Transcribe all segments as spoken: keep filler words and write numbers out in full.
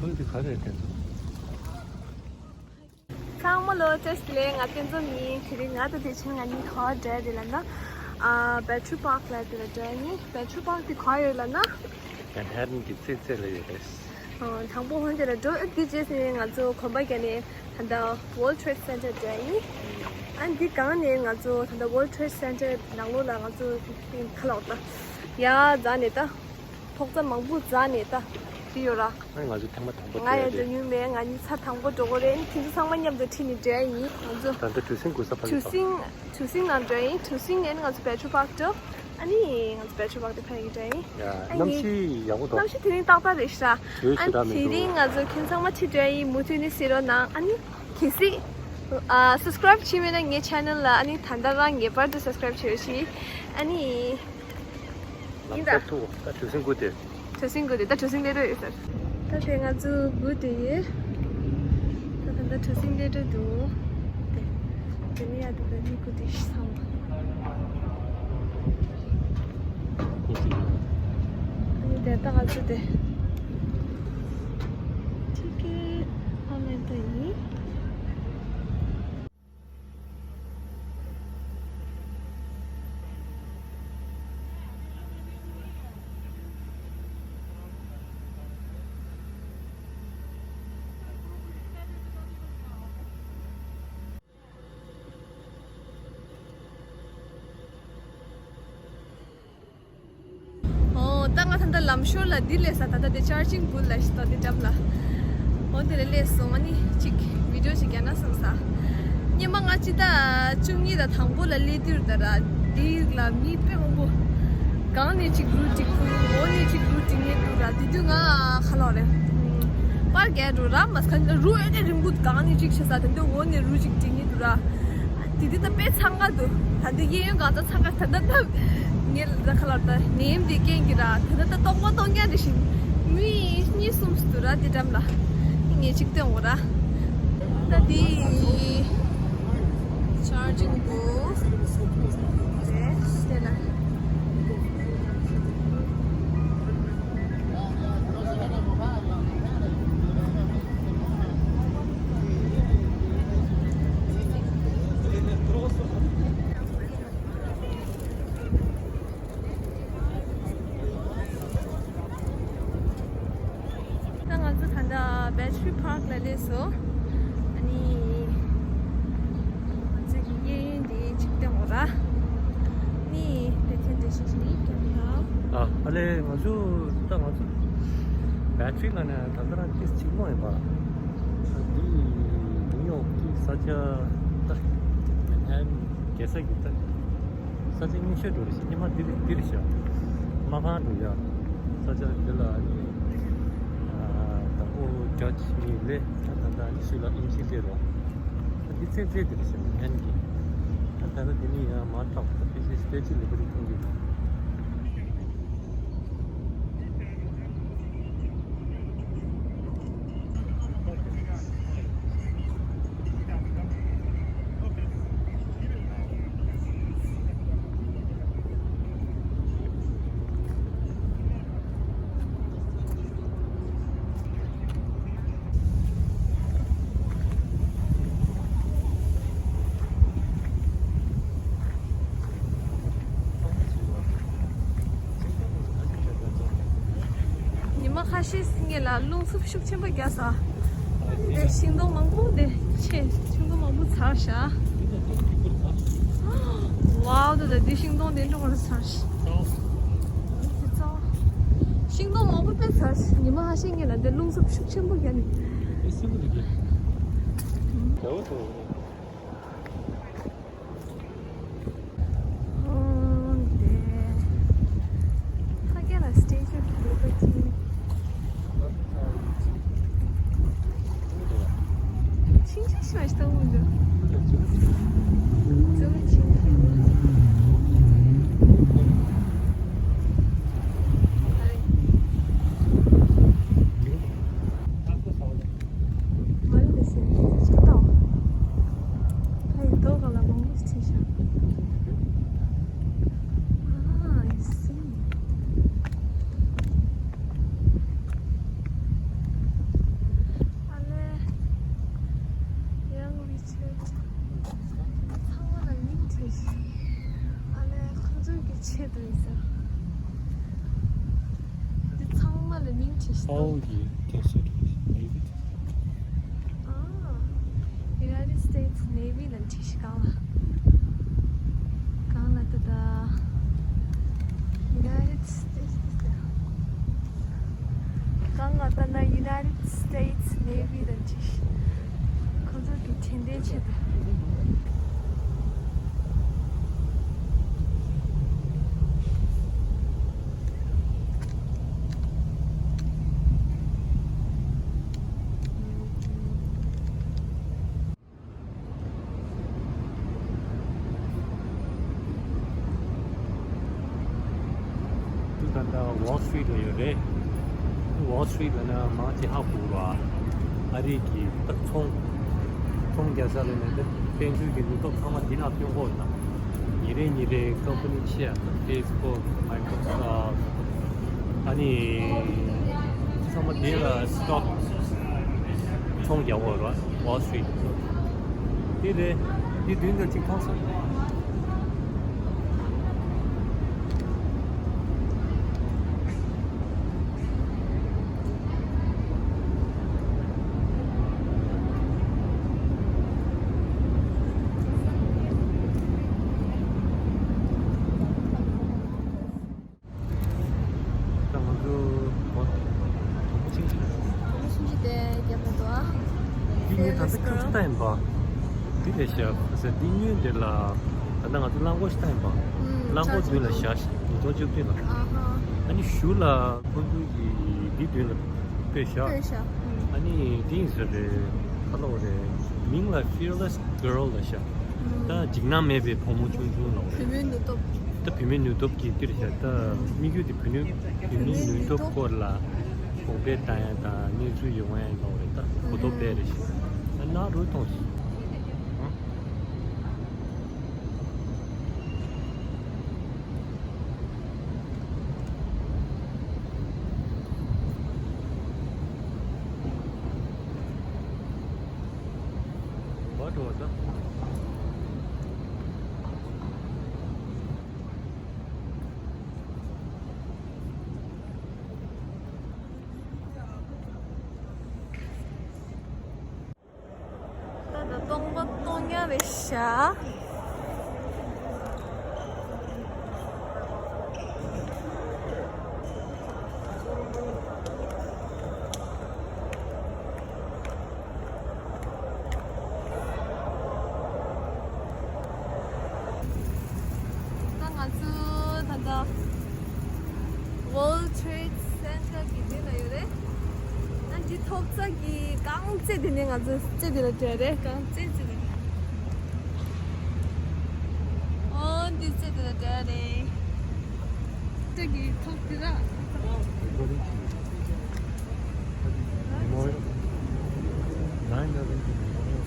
ཁོང་དེ་ག་རེ་དེ་ཚོ། ཚང་མ་ལོ་བཀྲ་ཤིས་བདེ་ལེགས། ང་བསྟན་འཛོམས་ཡིན། དེ་རིང་ང་དང་བདེ་ཆེན་ང་གཉིས་ག་པར་འགྲོ་ཡ་རེད་ལབ་ན། ཨ། Battery Park ལ་དེ་ལ་འགྲོ་ཡ་ཡིན། Battery Park དེ་ག་པར་ཡོད་ལབ་ན། Manhattan གི་རྩེ་རྩེ་ལ་ཡོད་རེད། ཨ། དང་པོ་འོན་དེ་ལ་འགྲོ། ཨ། དེ་རྗེས་ནས་ང་ཚོ་གོམ་པ་བརྒྱབ་ནས་ད་ལྟ་World Trade Center འགྲོ་ཡ་ཡིན། ཨ། འདི་སྒང་ནས་ང་ཚོ་ད་ལྟ་World Trade Center ནང་ལོགས་ལ་ང་ཚོ་ཁ་ལག་ད་ཡར་འཛེགས་ནས་ད། ཐོག་རྩེག་མང་པོ་འཛེགས་ནས་ད་དེ་ཡོད་ར། ཨ་ནི་ང་ཚོ་ཐེངས་མ་དང་པོ་ང་ཡང་འགྲོ་ཡ་རེད། འགྲོ་མྱོང་མེད། ང་གཉིས་ཚར་དང་པོ་འགྲོ་གི་རེད། ཨ་ནི་ཁྱེད་ཚོ་ཚང་མ་མཉམ་དུ་ཁྲིད་ནས་འགྲོ་ཡ་ཡིན། ང་ཚོ་ད་ལྟ་གྲུ་གཟིངས་སྒུག་ས་ཕར་གྲུ་གཟིངས་ནང་འགྲོ་ཡ་ཡིན། གྲུ་གཟིངས་ནས་ཨ་ནི་ང་ཚོ་Battery Park འགྲོ། ཨ་ནི་ང་ཚོ་Battery Park དེ་ཕར་ཡི་འགྲོ་ཡ་ཡིན། ཡ། ཨ་ནི་གནམ་གཤིས་ཡག་པོ་འདུག་གནམ་གཤིས་དེ་རིང་ཏག་ཏག་རེད་ཤག་ཨ་ནི་དེ་རིང་ང་ཚོ་ཁྱེད་ཚང་མ་ཁྲིད་འགྲོ་ཡ་ཡིན། མུ་མཐུད་ནས་གཟིགས་རོགས་གནང་། ཨ་ནི་གལ་སྲིད། ཨ། Subscribe བྱས་མེད་ན་ངའི་channel ལ་ཨ་ནི་ད་ལྟ་རང་ངེས་པར་དུ་Subscribe བྱེད་རོགས་ཞུ། ཨ་ནི། ཡིན་ད། ལམ་ཁ་ཐུག་ད་གྲུ་གཟིངས་སྒུག་དེ། གྲུ་གཟིངས་སྒུག་དེ་ད་གྲུ་གཟིངས་སླེབས་འགྲོ་ཡོད་ཟེར། ད་དེ་ང་ཚོ་སྒུག་དེ་ཡོད། ད་ད་ད་གྲུ་གཟིངས་སླེབས་འགྲོ་འདུག་དེ། དེ་ནས་ཡར་དེ་ད་མི་སྒུག་དེ་ཤི་སོང་། ཨ་ནི་དེ་ད་ང་ཚོ་དེ། Ticket online དུ་ཡིན། ཨོ། ད་ང་ད་ལྟ་ལམ་ཞོར་ལ་འདི་སླེབས་ས། ད་ལྟ་དེ་charging booth ལ་ཞིག་ཏོ་དེ་འགྲམ་ལ། ཨོ། དེ་ལ་སླེབས་སོང་། ཨ་ནི་ཅིག་video ཞིག་རྒྱག་ན་བསམ་ས། སྔོན་མ་ང་སྤྱི་ཟླ་བཅུ་གཉིས་དང་དང་པོ་ལ་སླེབས་དུས་ད་ར་འདི་ལ་མི་དཔེ་མང་པོ། སྒང་ནས་ཅིག་རུ་ཅིག་ཁུར། འོག་ནས་ཅིག་རུ་ཅིག་ངེས་འདུག་ར། དེ་དུས་ང་ཁ་ལོ་རེད། པར་རྒྱག་འགྲོ་ར་མ་ཟ་ཁ་རུ་ཨེ་ནས་རིང་པོ་སྒང་ནས་ཅིག་བྱས་ས། དེ་འདྲ་འོག་ནས་རུ་ཅིག་ཅིག་ངེས་འདུག་ར། དེ་དུས་ད་དཔེ་འཚང་ཁ་འདུག་ད་འདི་གཡས་གཡོན་གང་ཚང་འཚང་ཁ། ད་ད་ད་ངས་ད་ཁ་ལོ་ད་ནད་ཡམས་འདི་རྐྱེན་གྱིས་ར། ད་ད་ད་ལྟོགས་པ་ལྟོགས་ཉལ་འདྲ་ཞིག་མི་གཉིས་གསུམ་ཞིག་འདུག་ར། དེ་འགྲམ་ལ་ངས་ཅིག་སྟོན་འོ་ར། ད་འདི་charging booth རེད། དེ་ལ། ད་ང་ཚོ་ད་ལྟ་Battery Park ལ་སླེབས་སོང་། ཨ་ནི་ང་ཚོ་གི་གཡས་གཡོན་འདི་ཅིག་སྟོན་འོ་ར། ནི་དེ་ཐེན་དེ་ཤིང་ཤིང་ཡིག་ཀྱང་ད། ཨ། ཨ་ལེ། ང་ཚོ་ད་ང་ཚོ་Battery ལ་ནས་ད་ལྟ་རང་ཅིག་ཅིག་མོ་ཡིན་པ། འདི་ནིའུ་ཡོག་གི་ས་ཆ་ད་མན་ཧ་ཊན་རྒྱལ་ས་གི་ད། ས་ཆ་རྙིང་ཤོས་འགྲོ་རེད་ཤག་སྔོན་མ་འདི་རེད། འདི་རེད་ཤག་མ་ཕང་འགྲོ་ཡ། ས་ཆ་འདི་ལ་ནི་དང་པོ་ཇོར་ཇི་ནི་ལས་ད་ད་ལྟ་ནི་ཤུལ་ལ་ཨིམ་ཆི་ལས་རོ། འདི་ཚེ་ཚེ་འདི་རེད་ཤག་མན་ཧ་ཊན་གི། ད་ད་ལྟ་འདི་ནི་ཡང་མ་ཐག་ད་ཕི་ཤི་སྟེ་ཅི་ལི་བ་རི་གཏོང་གི། ཉི་མ་ཁ་ཤས་སྔོན་ལ་རླུང་འཚུབ་ཤུགས་ཆེན་པོ་བརྒྱབ་ས། དེ་ཤིང་སྡོང་མང་པོ་དེ་ཆེ། ཤིང་སྡོང་མང་པོ་ཚར་ཤག་ཝའོ། དེ་དེ་ཤིང་སྡོང་དེ་འགྲོ་བར་ཚར་ཤག་དེ་ཚོ་ཤིང་སྡོང་མང་པོ་དཔེ་ཚར་ཤག་ཉི་མ་ཁ་ཤས་སྔོན་ལ་དེ་རླུང་འཚུབ་ཤུགས་ཆེན་པོ་བརྒྱབ་ནས། Oh, there. Again, a Statue of Liberty. ཆིང་ཆིང་ཞིག་མ་ཞིག་བཏང་འོང་། ཙུམ་ཆིང་ཆིང་། ཨ་རེ། མ་རེད་ཟེར་ཅིག་བཏང་། ཨོ་ཡེ། དེ་སུ་ནེ་ཝི། ཨ། United States Navy ལ་འཁྲིད་ཤི་གང་ལ། གང་ལ་ད་ད། United States གང་ལ་ད་ན་United States Navy ལ་འཁྲིད་ཤི། ཁོ་ཚོ་གི་དྲན་རྟེན་ཆེད་དུ། ད་ལྟ་Wall Street ལ་ཡོད་རེད། Wall Street ལ་ན་མང་ཆེ་ཧ་གོ་ར། ཨ་རི་གི་ད་ཚོང་། ཚོང་རྒྱག་ས་ལ་ནས་ད་དཔལ་འབྱོར་གྱི་ནུས་སྟོབས་ཚང་མ་འདི་ན་ཐོན་གོ་ད། ཉིན་རེ་ཉིན་རེ་ཀམ་པ་ནི་ཆེ་ཡ། Facebook Microsoft ཨ་ནི་ཚང་མ་འདི་ལ་stock ཚོང་རྒྱག་གོ་ར། Wall Street དེ་རེད། འདི་མདུན་དུ་གཅིག་མཐོང་སོང་། ད་ང་ཚོ་བོད་དོག་པོ་ཆིང་ཆིང་། དོག་པོ་ཆིང་ཆིང་དེ་རྒྱབ་མི་འདུག་ཨ། འདི་ངས་ད་ལྟ་ཁ་ཆུ་ལྟ་ཡིན་པ། འདི་ལས་ཤག་ཟེར། འདི་སྔོན་འདི་ལ་ད་ལྟ་ང་ཚོ་རླངས་འཁོར་ཞིག་ལྟ་ཡིན་པ། རླངས་འཁོར་མདུན་ལ་བཞག་ཉིས་སྟོང་བཅུ་བདུན་ལ། ཨ་ནི་གཞུག་ལ་ཕུན་ཚོགས་ཀྱི་འདི་མདུན་ལ་ཕེབས་ཤག་ཕེབས་ཤག་ཨ་ནི་འདི་ཡིན་ཟེར་རེད། ག་ལ་བ་རེད། མིང་ལ་Fearless Girl ལ་ཤག་ད་འཇིགས་སྣང་མེད་པའི་བུ་མོ་ཆུང་ཆུང་ལ་བ་རེད། བུད་མེད་ནུས་སྟོབས། ད་བུད་མེད་ནུས་སྟོབས་ཀྱི་འདིར་བཞག་ད་དམིགས་ཡུལ་དེ་བུད་མེད་བུད་མེད་ནུས་སྟོབས་སྐོར་ལ་གོང་སྤེལ་བཏང་ཡ་དང་གནས་ཚུལ་ཡོང་ཡ་ཡིན་པ་རེད། ད་གོ་རྟོགས་སྤེལ་རེད་ཤག་ད་ནང་རུ་གཏོང་ཤིག་བ་འགྲོ་བ་ད། ད་ད་སྟོང་པ་སྟོང་ཉག་རེད་ཤག་ད་ང་ཚོ་ད་ལྟ་World Trade Center གི་འདི་ལ་ཡོད་རེད། ཨ་འདི་ཐོག་རྩེག་གི་རྐང་རྩེ་དེ་ནས་ང་ཚོ་རྩེ་དེ་ལ་འགྲོ་རེད། རྐང་རྩེ་རྩེ་དེ་ལ། ཨོ་འདི་རྩེ་དེ་ལ་འགྲོ་རེད། རྩེག་གི་ཐོག་དེ་ལ། Memorial. Nine eleven Memorial.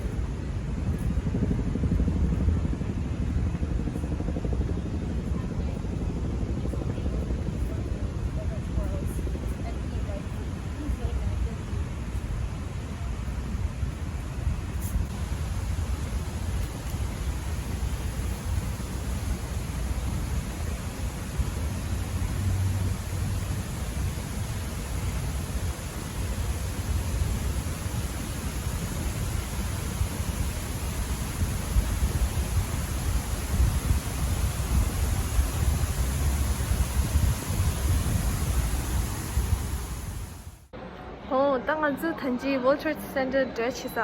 ཨོ། ད་ང་ཚོ་ད་ཅི་World Trade Center འགྲོ་བྱེད་ས།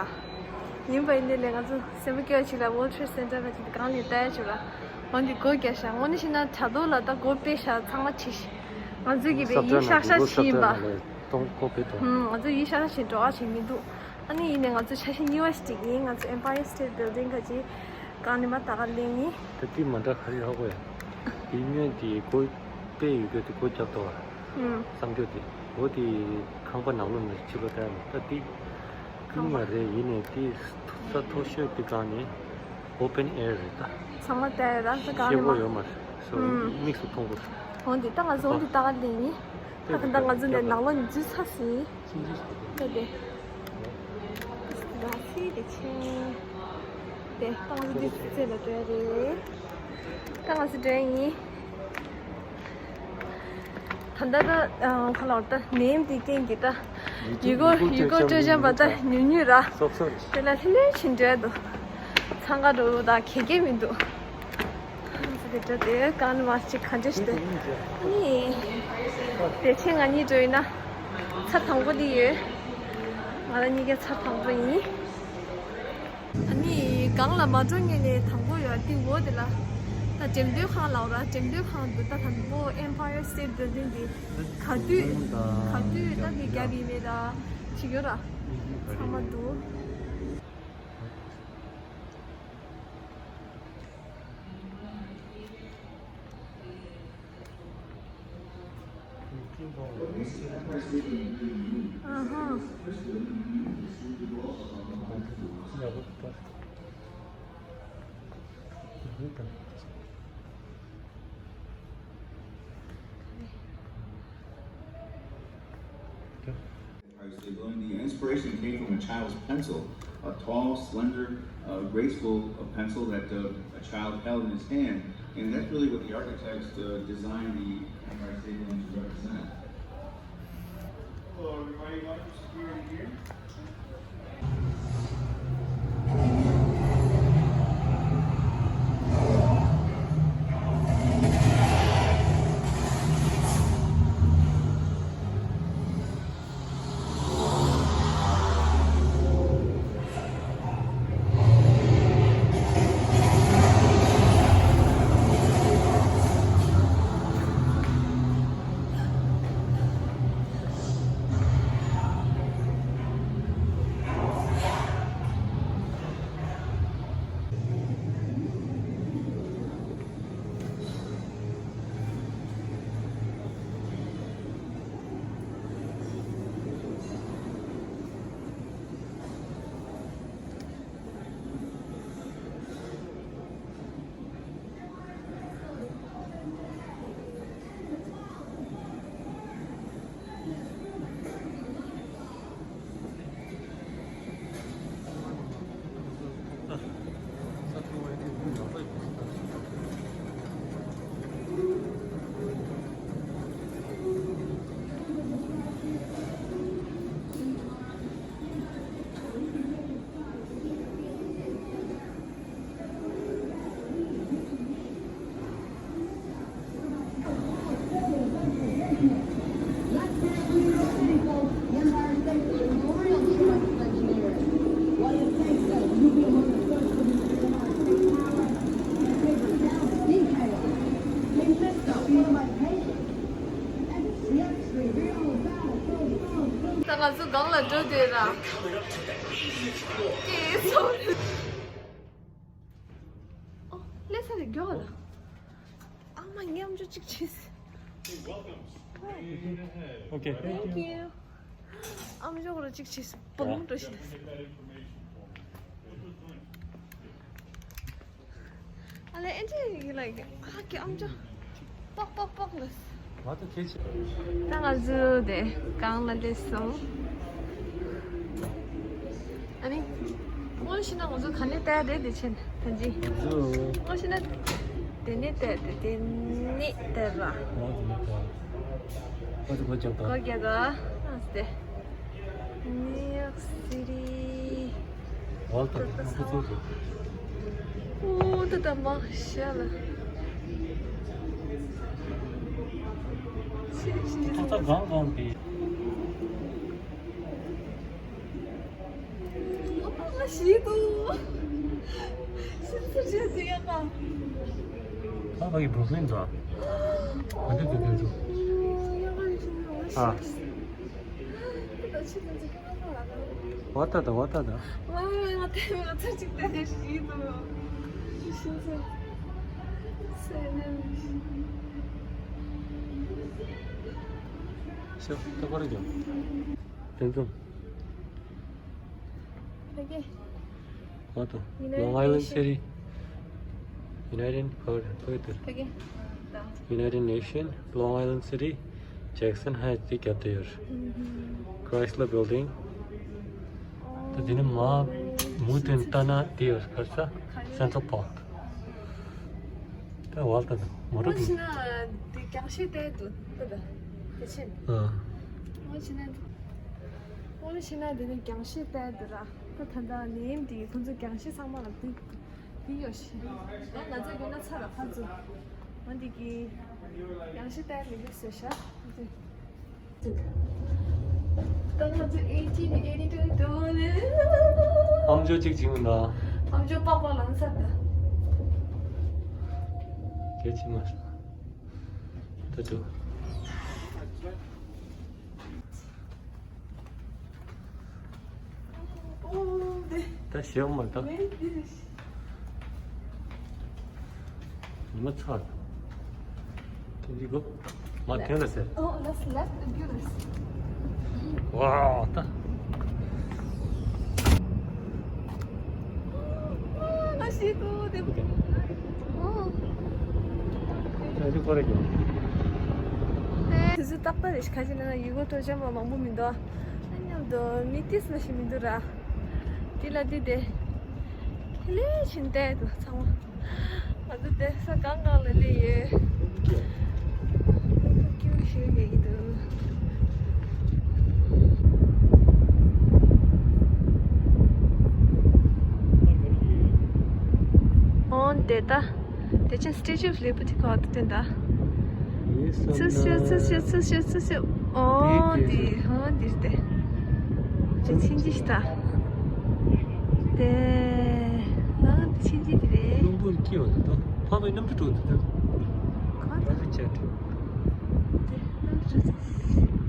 ཡིན་པ་ཡིན་ནའི་ལས་ང་ཚོ་སེམས་པ་སྐྱོ་ཅིག་ལ་World Trade Center ལ་ཅིག་གང་ནས་ལྟ་ཡ་བྱེད་ལ། འོན་ཏེ་སྒོ་རྒྱག་ཤག་དངོས་གནས་བཤད་ན་དྲ་ཐོག་ལ་ད་སྒོ་ཕྱེ་ཤག་ཚང་མ་ཕྱེ་ཤག་ང་ཚོ་གི་བས་ཡིད་ཤག་ཤག་བྱེད་ཡིན་པ། ང་ཚོ་ཡིད་ཤག་ཤག་བྱེད་འགྲོ་བ་བྱེད་མི་འདུག་ཨ་ནི་ཡིན་ནའི་ང་ཚོ་ཆ་ཤས་གཉིས་པ་ཞིག་སྒྲིག་ཡིན། ང་ཚོ་Empire State Building ག་ཅིག་གང་ནས་མ་ད་ག་ལེན་ཡིན། ད་དེ་མ་འདྲ་ག་རེ་ཧ་གོ་ཡ། དེ་སྔོན་དེ་སྒོ་དཔེ་ཡོད་རྒྱུ་དེ་སྒོ་རྒྱབ་ཐོག་ཨ། ཨུམ། གསང་སྤྱོད་དེ། འོ་དེ་ཁང་པ་ནང་ལོགས་ནས་ཕྱི་ལོགས་ལྟ་ཡ་མ་ད་དེ་ཁང་པ་རེད། ཡིན་ནའི་དེ་ས་མཐོ་ཤོས་དེ་གང་ནས་open air རེད་ད། ཚང་མ་ལྟ་ཡ་ད་ས་གང་ཤེལ་ནས་སྒོ་ཡོད་མ་མ་རེད། སོ་ཨུམ། དམིགས་སུ་མཐོང་དགོས། འོ་དེ་ད་ང་ཚོ་འོ་དེ་ད་ག་ལེན་ཡིན། ད་ད་ང་ཚོ་ནས་ནང་ལོགས་ནས་འཛུལ་ཚར་ཟིན། ད་དེ། ར་སི་དེ་ཆེ། དེ་ཏང་སྲིད་རྩེ་ལ་འགྲོ་ཡ་རེད། ཏང་སྲིད་འགྲོ་ཡ་ཡིན། ད་ ད་ལྟ་ད་ཁ་ལོར་ད་ནེམ་དེ་ཀེང་གི་ད་ཡུལ་སྐོར་ཡུལ་སྐོར་སྤྲོ་འཆམ་པ་ད་ཉུང་ཉུང་ར། སོབ་སོབ་རེད། དེ་ལ་ལྷི་ལྷི་ཕྱིན་འགྲོ་འདུག་ཚང་ཀ་འགྲོ་ད་གེ་གེ་མི་འདུག་དེ་འདྲ་དེ་གང་མ་ཅིག་ག་འདྲ་ཞིག་དེ་ནི་དེ་ཕྱིན་ང་གཉིས་འགྲོ་ཡིན་ན་ཚར་དང་པོ་དེ་ཡོད། ང་རང་གཉིས་ཀ་ཚར་དང་པོ་ཡིན། ཨ་ནི་གང་ལ་མ་འགྲོ་ངེས་ནས་དང་པོ་ཡོད་དེ་འོ་དེ་ལ་ད་འགྲེམས་སྟོན་ཁང་ལ་འོ་ར། འགྲེམས་སྟོན་ཁང་དུ་ད་དང་པོ་Empire State Building དེ་ག་དུས་ག་དུས་ད་དེ་རྒྱབ་ཡིན་མེད་ད་ཅིག་ཡོད་ར་ཚང་མ་འདུག The inspiration came from a child's pencil, a tall, slender, uh, graceful uh, pencil that uh, a child held in his hand. And that's really what the architects uh, designed the Empire State Building to represent. Hello, everybody. Welcome to Security here. ད་ང་ཚོ་སྒང་ལ་འགྲོ་དུས་ར། ཀེ་སོ། ཨོ། ལས་ས་རེ་མགྱོགས་ལ། ཨ་མ་མཉམ་འཇོག་ཅིག་བྱེད། Okay. Thank you. ཨ་མ་མགྱོགས་རུ་ཅིག་བྱེད། བུང་འགྲོ་ཤི། ཨ་ལེ་ཨེ་ཅེ་ཡི་ལའིག་ཨ་ཀེ་ཨམ་ཅོ། པག་པག་པག་ལ། ང་ཚོ་ཁྱེད་ཀྱི། ད་ང་ཚོ་དེ་གང་ལ་སླེབས་སོང་། ཨ་ནི། སྔོན་ཤི་ན་ང་ཚོ་ག་ནས་བལྟ་རེད་དེ་ཕྱིན་ད་ཅི། ང་ཚོ། སྔོན་ཤི་ན། དེ་ནས་བལྟ་དེ་དེ་ནས་བལྟ་ར། ང་ཚོ་ནས་བལྟ། ང་ཚོ་སྒོ་རྒྱབ་ད། སྒོ་རྒྱབ་ད། ཨ་སྟེ། New York City. ཝལ་ཏ་ནི་ཁོ་ཚོ་རེད། ཨོ་ད་ད་མ་ཤ་ལ། ཤི་ཤི་ད་ད་གང་གང་དེ། ཨོ་ད་ཤི་དུ། ཤི་ཚར་ཤི་དུ་ཡ་མ། ད་ཕ་གི་བུ་ཀུ་ལིན་ཛ། ག་འདྲ་དེ་དེ་ཚོ། ཨ། ཝ་ཏ་ད་ཝ་ཏ་ད། ཝ་ཝ་ང་ཏེ་ང་ཚར་ཅིག་ཏེ་ཤི་དུ། ཤི་ཤི་ཚར། སེ་ནེམ། ཤོ་ཏ་གོ་རེ་ཇོ། དེ་ཚོ། ཕ་གི། ཝ་ཏ། United Long Island Nation. City. United ཕ་གི་ཕ་གི་དེ། ཕ་གི། ད། United Nation, Long Island City, Jackson Heights དེ་རྒྱབ་དེ་ཡོད། ཨུ་ཧུམ། Chrysler Building. ད་དེ་ནི་མ་མུ་མཐུད་ལྟ་ན་དེ་ཡོད་ག་ས། Central Park. ད་ཝལ་ཏ་ད་མོ་ཊ་ཨོ་ཤི་ན་དེ་རྒྱང་ཤེལ་དེ་དུ་ད་ད། ཕྱིན། ཨ། འོ་ཕྱིན་ན། འོ་ཕྱིན་ན་དེ་ནས་རྒྱང་ཤེལ་བལྟས་འདུག་ར། ད་ད་ལྟ་ནེམ་དེ་ཁོང་ཚོ་རྒྱང་ཤེལ་ཚང་མ་ལ་དེ་དེ་ཡོད་ཤི། ང་ང་ཚོའི་དགོན་ན་ཚ་ར་ཕར་ཚུར། འོ་འདི་གི་རྒྱང་ཤེལ་བལྟས་མི་འདུག་ཟེར་ཤག་ད་ང་ཚོ་eighteen eighty two དུ་ནས། ཨམ་ཅོག་གཅིག་བྱིངས་ན། ཨམ་ཅོག་པགས་པ་ལངས་ས་ད། གལ་ཆེ་མ་ས། ད་དུ། ད་ཞེ་མ་ད། མ་ཚར། དེ་འདི་གོ། མ་དེ་ལ་ཟེར། Oh, let's left the viewers. ཝའོ་ད། ང་ཤི་ཏུ་དེ་བུ། ཨོ། ད་འདི་གོ་རེ་གྱོ། དེ་ཚོ་ཏག་ཏག་རེད་ཤག་ཁ་ཅིག་ན་ཡུལ་སྐོར་སྤྲོ་འཆམ་པ་མང་པོ་མི་འདུག་ཨ་མཉམ་དུ་མི་ཏིས་ལ་ཞིག་མི་འདུག་ར། དེ་ལ་དེ་དེ། ཁེ་ལས་ཕྱིན་བལྟས་འདུག་ཚང་མ། ང་ཚོ་དེ་ས་གང་གང་ལ་སླེབས་ཡོད། ཐུགས་སྐྱོ་ཞིག་རེད་འདུག་འོན་ཏེ་ད། དེ་ཆེན་Statue of Liberty ཁོ་ཐུག་དེ་འདྲ། ཚུར་ཤོག་ཚུར་ཤོག་ཚུར་ཤོག་ཚུར་ཤོག་ཨོ་དེ་དེ་ཧོ་དེ་དེ། དེ་ཆིན་ཅི་ཤི་ད། དེ། ཨ་དེ་ཆིན་ཅི་དེ་རེད། རླུང་བུར་སྐྱེ་བ་དེ་དང་ཕ་མའི་གནམ་གྲུ་གྲོལ་དེ་དང་། གང་དེ་ཆེ་དེ། དེ་གནམ་གྲུ་གྲོལ་དེ།